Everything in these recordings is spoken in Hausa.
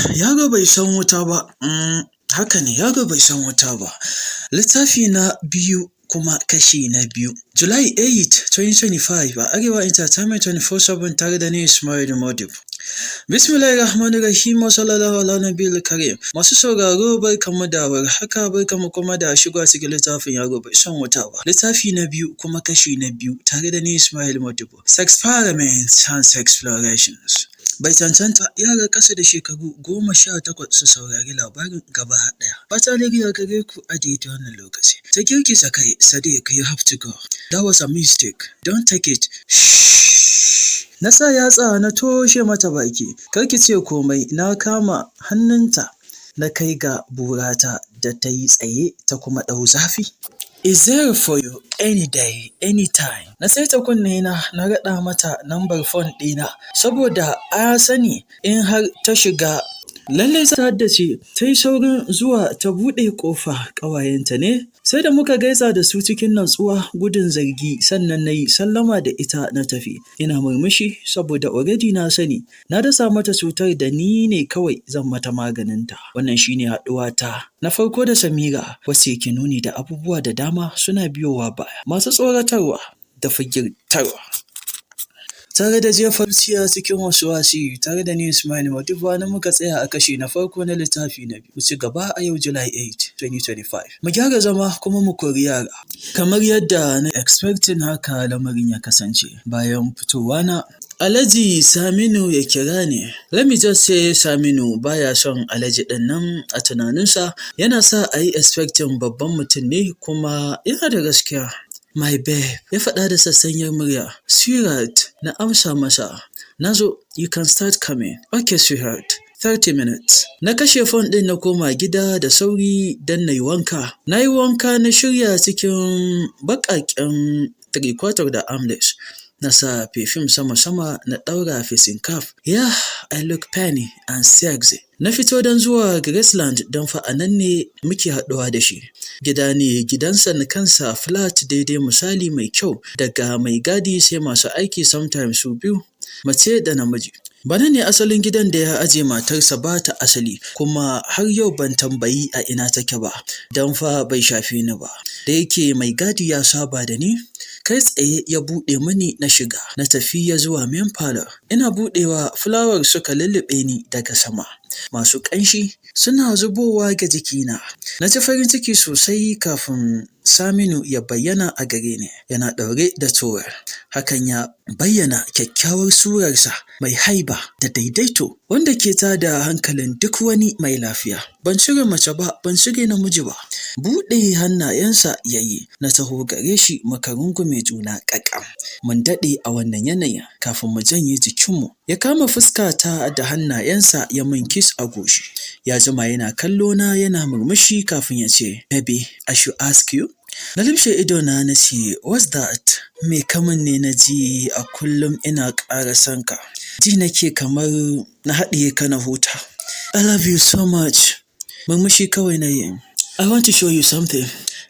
Yaro bai san wuta ba, haka ne, yaro bai san wuta ba. Littafi na biyu kuma kashi na biyu. July 8, 2025 a Arewa Entertainment 24/7 tare da ni Ismail Modibo. Bismillahir Rahmanir Rahim wa sallallahu ala nabiyil karim. Masu sauraro, barkanmu da warhaka, barkanmu kuma da shigowa cikin littafin Yaro bai san wuta ba. Littafi na biyu kuma kashi na biyu tare da ni Ismail Modibo. Sexperiments and Sexplorations. Bai cancanta yara ƙasa da shekaru 18 su saurari labarin gaba ɗaya. Fata alheri a gare ku a daidai wannan lokaci. Ta girgiza kai, "Sadiq, you have to go. That was a mistake. Don't take it." Shh. Na sa yatsa na toshe mata baki. "Kar ki ce komai." Na kama hannunta na kai ga burata da ta yi tsaye ta kuma ɗau zafi. "Is there for you any day, anytime." Na saita kunne na na raɗa mata lambar phone ɗina saboda a sani in har ta shiga lallai za ta haddace. Ta yi saurin zuwa ta buɗe ƙofa, ƙawayenta ne. Sai da muka gaisa da su cikin natsuwa gudun zargi sannan na yi sallama da ita na tafi. Ina murmushi saboda already na sani na dasa mata cutar da ni ne kawai zan mata maganinta. Wannan shine haɗuwa ta na farko da Samira, wacce ke nuni da abubuwa da dama suna biyowa baya masu tsoratarwa da firgitarwa, tare da jefa zuciya cikin wasuwasi. Tare da ni Ismail Modibo na muka tsaya a kashi na farko na littafi na biyu. Mu ci gaba a yau July 8, 2025. Mu gyara zama kuma mu kori yara. Kamar yadda na expecting, haka lamarin ya kasance. Bayan fitowa na, Alhaji Saminu ya kira ni. Let me just say, Saminu baya son Alhaji ɗin nan. A tunaninsa yana sa a yi expecting babban mutum ne, kuma yana da gaskiya. "My babe," ya faɗa da sassanyar murya. "Sweetheart," na amsa masa. "Na zo, you can start coming." "Okay, sweetheart. 30 minutes." Na kashe phone ɗin na koma gida da sauri don na yi wanka. Na yi wanka na shirya cikin baƙaƙen three-quarter da armless. Na sa perfume sama-sama, na ɗaura facing cap. Yeah, I look funny and sexy. Na fito don zuwa Graceland, don fa a nan ne muke haɗuwa da shi. Gida ne gidansa na kansa, flat daidai misali mai kyau, daga mai gadi sai masu aiki, sometimes su biyu, mace da namiji. Ba nan ne asalin gidan da ya aje matarsa ba ta asali, kuma har yau ban tambayi a ina take ba, don fa bai shafe ni ba. Da yake mai gadi ya saba da ni, kai tsaye ya buɗe mani na shiga, na tafi ya zuwa main parlour. Ina buɗewa fulawar suka lulluɓe ni daga sama, masu ƙanshi suna zubowa ga jikina. Na ji farin ciki sosai kafin Saminu ya bayyana a gare ni, yana ɗaure da towel. Hakan ya bayyana kyakkyawar surarsa mai haiba da daidaito wanda ke tada hankalin duk wani mai lafiya. Ban cire mace ba, ban cire namiji ba. Buɗe hannayensa ya yi, na taho gare shi muka rungume juna ƙaƙam. Mun daɗe a wannan yanayin kafin mu janye jikinmu. Ya kama fuskata da hannayensa ya min kiss a goshi. Ya jima yana kallo na yana murmushi kafin ya ce, "Baby, I should ask you." Na lumshe idona na ce, "What's that?" "Me ka min ne na ji a kullum ina ƙara son ka. Ji nake kamar na haɗiye ka na huta. I love you so much." Murmushi kawai na yi. "I want to show you something."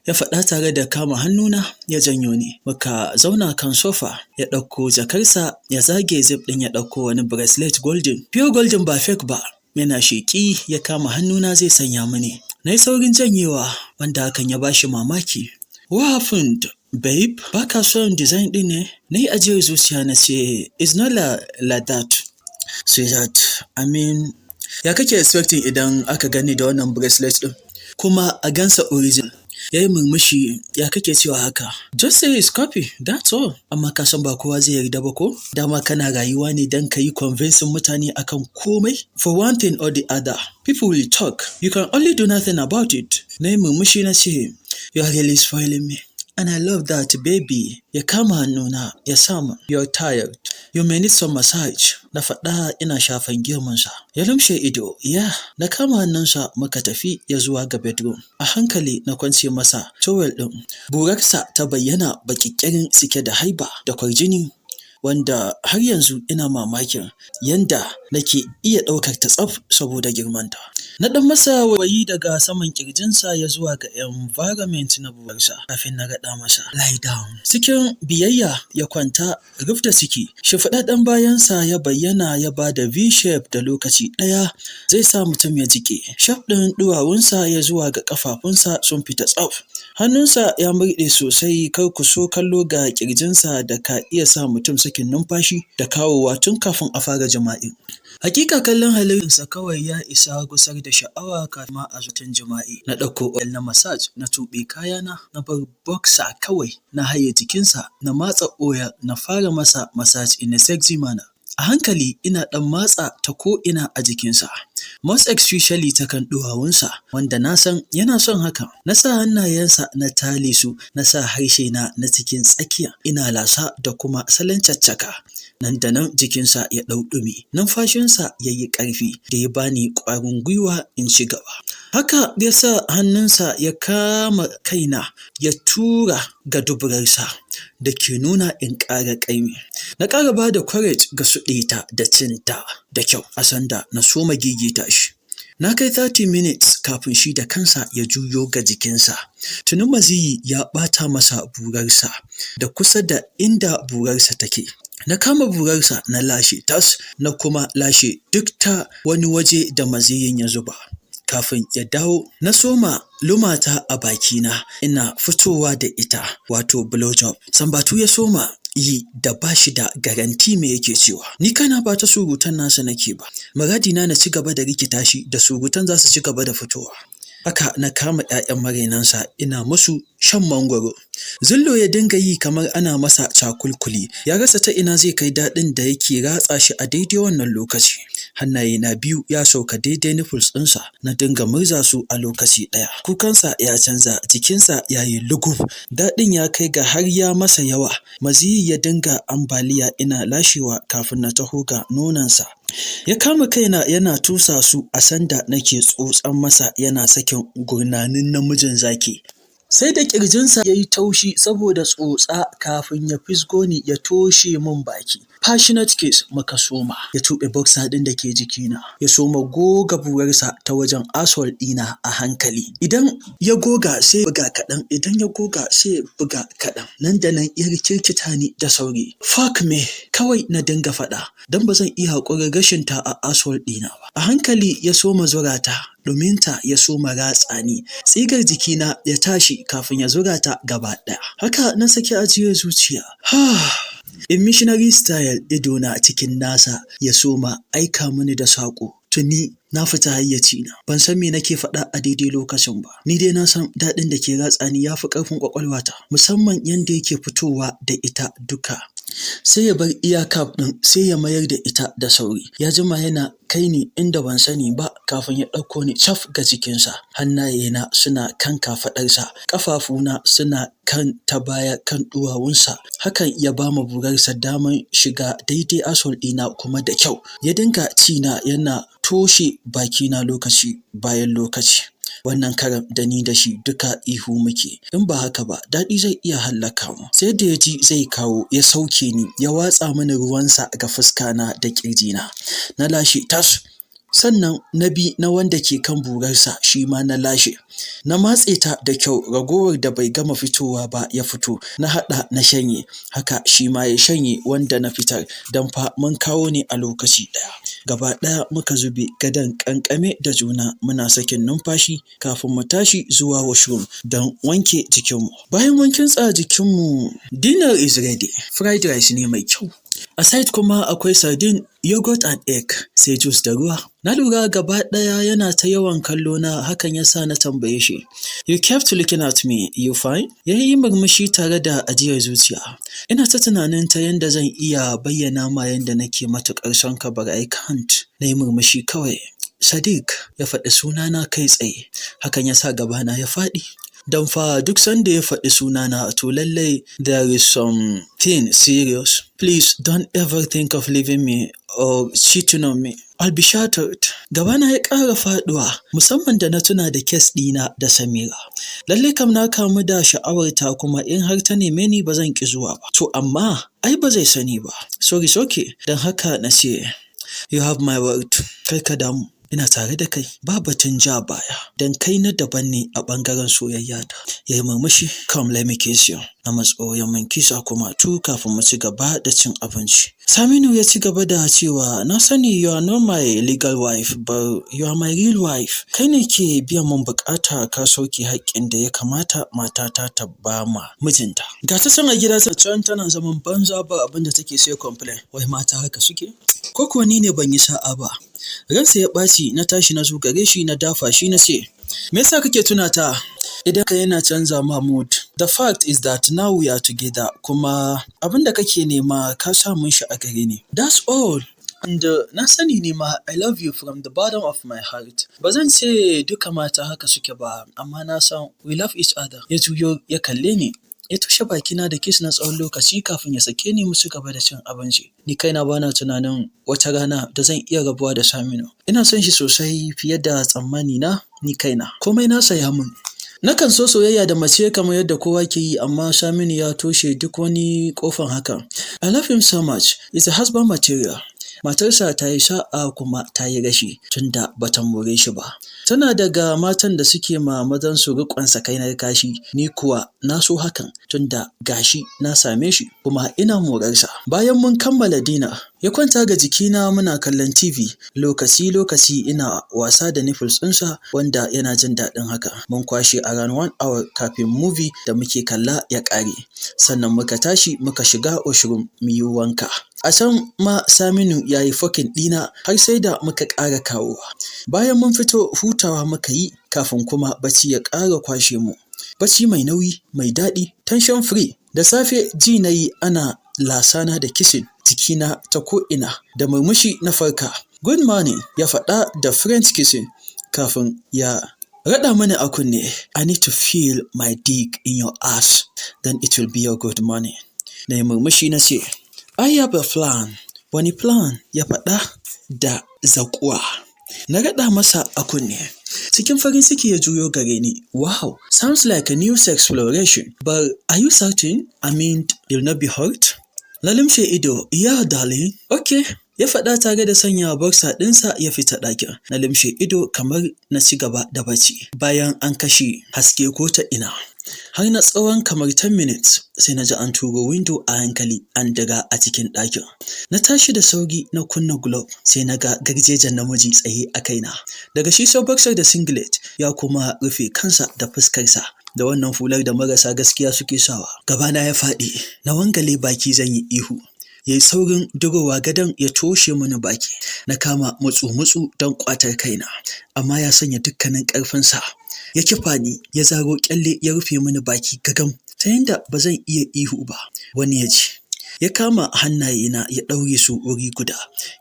Ya faɗa tare da kama hannuna ya janyo ni. Muka zauna kan sofa, ya ɗauko jakarsa ya zage zip ɗin, ya ɗauko wani bracelet golden. Pure golden, ba fake ba. Yana sheƙi ya kama hannuna zai sanya mini. Na yi saurin janyewa, wanda hakan ya bashi mamaki. "What happened, babe? Ba ka son design ɗin ne?" Na yi ajiyar zuciya na ce, "It's not like that. Sweetheart, I mean, ya kake expecting idan aka gani da wannan bracelet ɗin? Kuma a gansa original." Ya yi murmushi, "Ya kake cewa haka? Just say it's copy, that's all." "Amma ka san ba kowa zai yarda ba ko? Dama kana rayuwa ne don ka yi convincing mutane akan komai? For one thing or the other, people will talk. You can only do nothing about it." Na yi murmushi na ce, "You are really spoiling me. And I love that, baby." Ya kama hannuna ya sama. "You're tired. You may need some massage." Na faɗa ina shafan gemunsa. Ya lumshe ido. Yeah. Na kama hannunsa muka tafi ya zuwa ga bedroom. A hankali na kwance masa towel ɗin. Burarsa ta bayyana baƙiƙirin, cike da haiba da kwarjini. Wanda har yanzu ina mamakin yanda nake iya ɗaukar ta tsaf saboda girmanta. Na ɗan masa wayi daga saman ƙirjinsa ya zuwa ga environment na burarsa kafin na raɗa masa, "Lie down." Cikin biyayya ya kwanta rufda ciki, shimfiɗaɗɗen bayansa ya bayyana, ya ba da V-shape da lokaci ɗaya zai sa mutum ya jiƙe. Shape ɗin ɗuwawunsa ya zuwa ga ƙafafunsa sun fita tsaf. Hannunsa ya murɗe sosai, kar ku so kallo ga ƙirjinsa da ka iya sa mutum sakin numfashi da kawowa tun kafin a fara jima'i. Hakika kallon halittarsa kawai ya isa gusar da sha'awa kafin ma a zo batun jima'i. Na ɗauko oil na massage, na tuɓe kayana, na bar boxer kawai, na haye jikinsa, na matsa oil, na fara masa massage in a sexy manner. A hankali ina ɗan matsa ta ko'ina a jikinsa, most especially ta kan ɗuwawunsa, wanda na san yana son haka. Na sa hannayensa na tale su, na sa harshena na cikin tsakiya ina lasa da kuma salon caccaka. Nan da nan jikinsa ya ɗau ɗumi, numfashinsa ya yi ƙarfi da ya bani ƙwarin gwiwa in ci gaba. Haka ya sa hannunsa ya kama kaina, ya tura ga duburarsa da ke nuna in ƙara ƙaimi. Na ƙara ba da courage ga suɗe ta da cinta da kyau a sanda na soma gigita shi. Na kai 30 minutes kafin shi da kansa ya juyo ga jikinsa. Tuni maziyi ya ɓata masa burarsa da kusa da inda burarsa take. Na kama burarsa na lashe tas, na kuma lashe duk ta wani waje da maziyin ya zuba. Kafin ya dawo, na soma lumata a bakina ina fitowa da ita, wato blowjob. Sambatu ya soma yi da ba shi da guarantee me yake cewa. Ni kaina ba ta surutan nasa nake ba. Muradina na ci gaba da rikita shi da surutan za su ci gaba da fitowa. Haka na kama ‘ya'yan marainansa ina musu shan mangwaro. Zullo ya dinga yi kamar ana masa cakulkuli, ya rasa ta ina zai kai daɗin da yake ratsa shi a daidai wannan lokaci. Hannaye na biyu ya sauka daidai nipples ɗinsa, na dinga murza su a lokaci ɗaya. Kukansa ya canza, jikinsa ya yi lugub, daɗin ya kai ga har ya masa yawa. Maziyi ya dinga ambaliya ina lashewa kafin na taho ga nononsa. Ya kama kaina yana tusa su a sanda nake tsotsan masa, yana sakin gurnanin namijin zaki. Sai da ƙirjinsa ya yi taushi saboda tsotsa kafin ya fisgo ni ya toshe min baki. Passionate kiss muka soma. Ya tuɓe boxer ɗin da ke jikina. Ya soma goga burarsa ta wajen asshole ɗina a hankali. Idan ya goga sai ya buga kaɗan, idan ya goga sai ya buga kaɗan. Nan da nan ya rikirkita ni da sauri. "Fuck me," kawai na dinga faɗa, don ba zan iya haƙurin rashin ta a asshole ɗina ba. A hankali ya soma zura ta, ɗuminta ya soma ratsa ni. Tsigar jikina ya tashi kafin ya zura ta gaba ɗaya. Haka na saki ajiyar zuciya. In missionary style, idona cikin nasa, ya soma aika mini da saƙo. Tuni na fita hayyacina, ban san me nake faɗa a daidai lokacin ba. Ni dai na san daɗin da ke ratsa ni ya fi ƙarfin ƙwaƙwalwata, musamman yanda yake fitowa da ita duka. Sai ya bar iya cap ɗin, sai ya mayar da ita da sauri. Ya jima yana kai ni inda ban sani ba kafin ya ɗauko ni caf ga jikinsa. Hannayena suna kan kafaɗarsa, ƙafafuna suna kan ta baya kan ɗuwawunsa. Hakan ya ba ma burarsa daman shiga daidai asshole ɗina kuma da kyau. Ya dinga cina yana toshe bakina lokaci bayan lokaci. Wannan karan da ni da shi duka ihu muke, in ba haka ba daɗi zai iya hallaka mu. Sai da ya ji zai kawo, ya sauke ni, ya watsa mini ruwansa ga fuskana da ƙirjina. Na lashe tas, sannan na bi na wanda ke kan burarsa, shi ma na lashe. Na matse ta da kyau, ragowar da bai gama fitowa ba ya fito, na haɗa na shanye. Haka shi ma ya shanye wanda na fitar, don fa mun kawo ne a lokaci ɗaya. Gaba ɗaya muka zube gadon ƙanƙame da juna muna sakin numfashi kafin mu tashi zuwa washroom don wanke jikinmu. Bayan mun kintsa jikinmu, dinner is ready. Fried rice ne mai kyau. A side kuma akwai sardine, yogurt and egg, sai juice da ruwa. Na lura gaba ɗaya yana ta yawan kallo na, hakan ya sa na tambaye shi, "You kept looking at me, you fine?" Ya yi murmushi tare da ajiyar zuciya. "Ina ta tunanin ta yanda zan iya bayyana ma yanda nake matuƙar son ka, but I can't." Na yi murmushi kawai. "Sadiq," ya faɗi sunana kai tsaye. Hakan ya sa gabana ya faɗi. Don fa duk sanda ya faɗi sunana, to lallai there is something serious. "Please don't ever think of leaving me or cheating on me." I'll be shattered. Gabana ya ƙara faɗuwa, musamman da na tuna da case ɗina da Samira. Lallai kam na kamu da sha'awarta, kuma in har ta neme ni, ba zan ƙi zuwa ba. To amma ai ba zai sani ba. So it's okay. Don haka na ce, "You have my word, kar ka damu. Ina tare da kai, ba batun ja baya, don kai na daban ne a ɓangaren soyayya ta." Ya yi murmushi, "Come, let me kiss you." Na matso ya min kiss a kumatu kafin mu ci gaba da cin abinci. Saminu ya ci gaba da cewa, "Na sani you are not my legal wife, but you are my real wife. Kai ne ke biyan mun bukata, ka sauke haƙƙin da ya kamata matata ta ba ma mijinta. Ga ta can a gida can tana zaman banza, ba abin da take sai complain. Wai mata haka suke? Ko kuwa ni ne ban yi sa'a ba?" Ransa ya ɓaci, na tashi na zo gare shi, na dafa shi, na ce, "Me yasa kake tuna ta? Idan ka yana canza ma mood. The fact is that now we are together, kuma abin da kake nema ka samun shi a gare ni. That's all. And na sani ni ma I love you from the bottom of my heart. Ba zan ce duka mata haka suke ba, amma na san we love each other." Ya juyo ya kalle ni. Ya toshe bakina da kiss na tsawon lokaci kafin ya sake ni mu ci gaba da cin abinci. Ni kaina bana tunanin wata rana da zan iya rabuwa da Saminu. Ina son shi sosai fiye da tsammani na ni kaina. Komai nasa ya mun. Nakan so soyayya da mace kamar yadda kowa ke yi, amma Saminu ya toshe duk wani ƙofan hakan. I love him so much. He's a husband material. Matarsa ta yi sa'a kuma ta yi rashi, tunda bata more shi ba. Tana daga matan da suke ma mazansu riƙon sakainar kashi, ni kuwa na so hakan, tunda gashi na same shi kuma ina morarsa. Bayan mun kammala dinner, ya kwanta ga jikina muna kallon TV, lokaci-lokaci ina wasa da nipples ɗinsa, wanda yana jin daɗin haka. Mun kwashe around one hour kafin movie da muke kalla ya ƙare. Sannan muka tashi muka shiga washroom mu yi wanka. A can ma Saminu ya yi fucking ɗina har sai da muka ƙara kawowa. Bayan mun fito, hutawa muka yi kafin kuma bacci ya ƙara kwashe mu. Bacci mai nauyi, mai daɗi, tension free. Da safe ji na yi ana lasana da kissing jikina ta ko'ina, da murmushi na farka. "Good morning," ya faɗa da French kissing kafin ya raɗa mani a kunne, "I need to feel my dick in your ass, then it will be your good morning." Na yi murmushi na ce, "I have a plan." "Wani plan?" ya faɗa da zaƙuwa. Na raɗa masa a kunne. Cikin farin ciki ya juyo gare ni. "Wow, sounds like a new exploration. But are you certain? I mean, you'll not be hurt?" Na lumshe ido. "Yeah, darling." "Okay." Ya faɗa tare da sanya boxer ɗinsa ya fita ɗakin. Na lumshe ido kamar na ci gaba da bacci. Bayan an kashe haske ko ta ina, har na tsawon kamar 10 minutes, sai na ji an turo window a hankali an dira a cikin ɗakin. Na tashi da sauri na kunna globe, sai na ga garjejen namiji tsaye a kaina. Daga shi sai boxer da singlet, ya kuma rufe kansa da fuskarsa da wannan hular da marasa gaskiya suke sawa. Gabana ya faɗi, na wangale baki zan yi ihu. Ya yi saurin durowa gadon ya toshe mini baki. Na kama mutsu-mutsu don ƙwatar kaina, amma ya sanya dukkanin ƙarfinsa. Ya kifa ni, ya zaro ƙyalle ya rufe mini baki gagam ta yanda ba zan iya ihu ba wani ya ji. Ya kama hannayena ya ɗaure su wuri guda.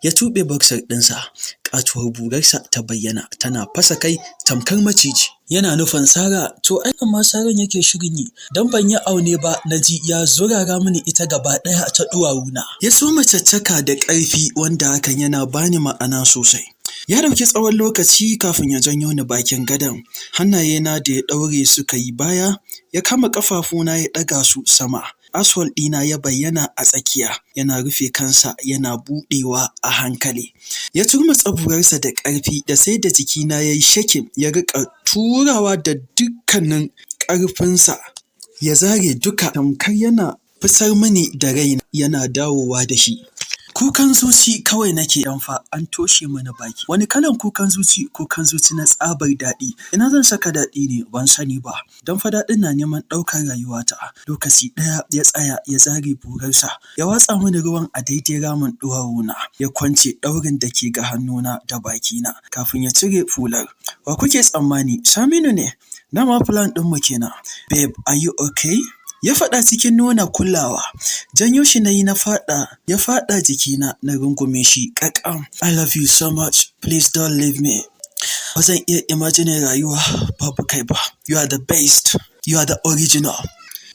Ya tuɓe boxer ɗinsa, ƙatuwar burarsa ta bayyana tana fasa kai tamkar maciji. Yana nufin sara, to ai ma saran yake shirin yi, don ban yi aune ba na ji ya zurara mini ita gaba ɗaya ta ɗuwawuna. Ya soma caccaka da ƙarfi, wanda hakan yana bani ma'ana sosai. Ya ɗauki tsawon lokaci kafin ya janyo ni bakin gadon. Hannayena da ya ɗaure suka yi baya, ya kama ƙafafuna ya ɗaga su sama. Asshole ɗina ya bayyana a tsakiya, yana rufe kansa yana buɗewa a hankali. Ya turmutsa burarsa da ƙarfi da sai da jikina ya yi shaking, ya riƙa turawa da dukkanin ƙarfinsa. Ya zare duka tamkar yana fitar mini da rai yana dawowa da shi. Kukan zuci kawai nake, dan fa an toshe mana baki. Wani kalan kukan zuci, kukan zuci na tsabar daɗi. Ina zan saka daɗi ne, ban sani ba. Don fa daɗin na neman ɗaukar rayuwata. Lokaci ɗaya ya tsaya, ya zare burarsa. Ya watsa mini ruwan a daidai ramin ɗuwawuna. Ya kwance ɗaurin da ke ga hannuna da bakina kafin ya cire hular. Wa kuke tsammani? Saminu ne. Dama plan ɗinmu kenan. "Babe, are you okay?" ya faɗa cikin nuna kulawa. Janyo shi na yi na faɗa, ya faɗa jikina, na rungume shi ƙaƙam. "I love you so much. Please don't leave me. Ba zan iya imagine rayuwa babu kai ba. You are the best. You are the original."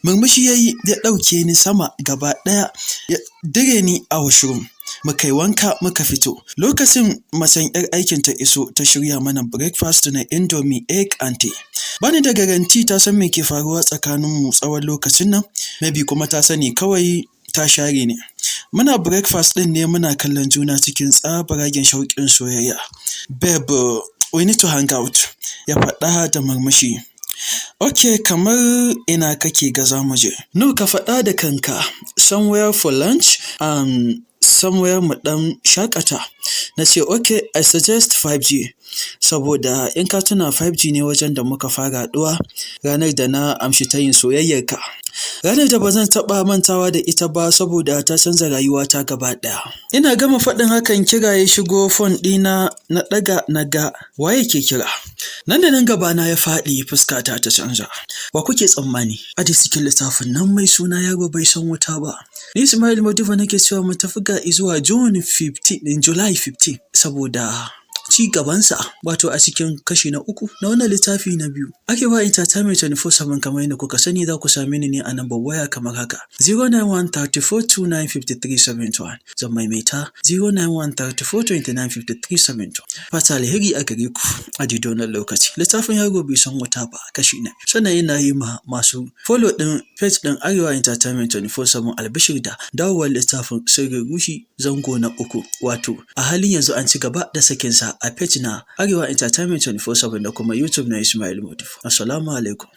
Murmushi ya yi, ya ɗauke ni sama gaba ɗaya, ya dire ni a washroom. Muka yi wanka muka fito. Lokacin macen 'yar aikin ta iso, ta shirya mana breakfast na indomie, egg and tea. Bani da guarantee ta san me ke faruwa tsakaninmu tsawon lokacin nan, maybe kuma ta sani, kawai ta share ne. Muna breakfast ɗin ne muna kallon juna cikin tsabaragen shauƙin soyayya. "Babe, we need to hang out," ya faɗa da murmushi. "Ok, kamar ina kake ga za mu je?" "No, ka faɗa da kanka." "Somewhere for lunch and somewhere mu ɗan shaƙata." Na ce, "Ok, I suggest 5G." Saboda in ka tuna, 5G ne wajen da muka fara haɗuwa ranar da na amshi tayin soyayyarka. Ranar da ba zan taɓa mantawa da ita ba saboda ta canza rayuwata gaba ɗaya. Ina gama faɗin hakan kira ya shigo phone ɗina. Na ɗaga, na ga waye ke kira. Nan da nan gabana ya faɗi, fuskata ta canza. Wa kuke tsammani? A cikin littafin nan mai suna Yaro Bai San Wuta Ba. Ni Ismail Modibo nake cewa mu tafi ga zuwa June 15, July 15, saboda ci gabansa, wato a cikin kashi na uku na wannan littafi na biyu. Arewa Entertainment 24/7, kamar yadda kuka sani, za ku same ni ne a nambar waya kamar haka: 09134295371. Zan maimaita: 09134295371. Fata alheri a gare ku a daidai wannan lokaci. Littafin Yaro Bai San Wuta Ba, kashi na. Sannan ina yi ma masu follow ɗin page ɗin Arewa Entertainment 24/7 albishir da dawowar littafin Sirrin Ruhi zango na uku, wato a halin yanzu an ci gaba da sakinsa a page na Arewa Entertainment 24/7 da kuma YouTube na Ismail Modibo. Assalamu alaikum.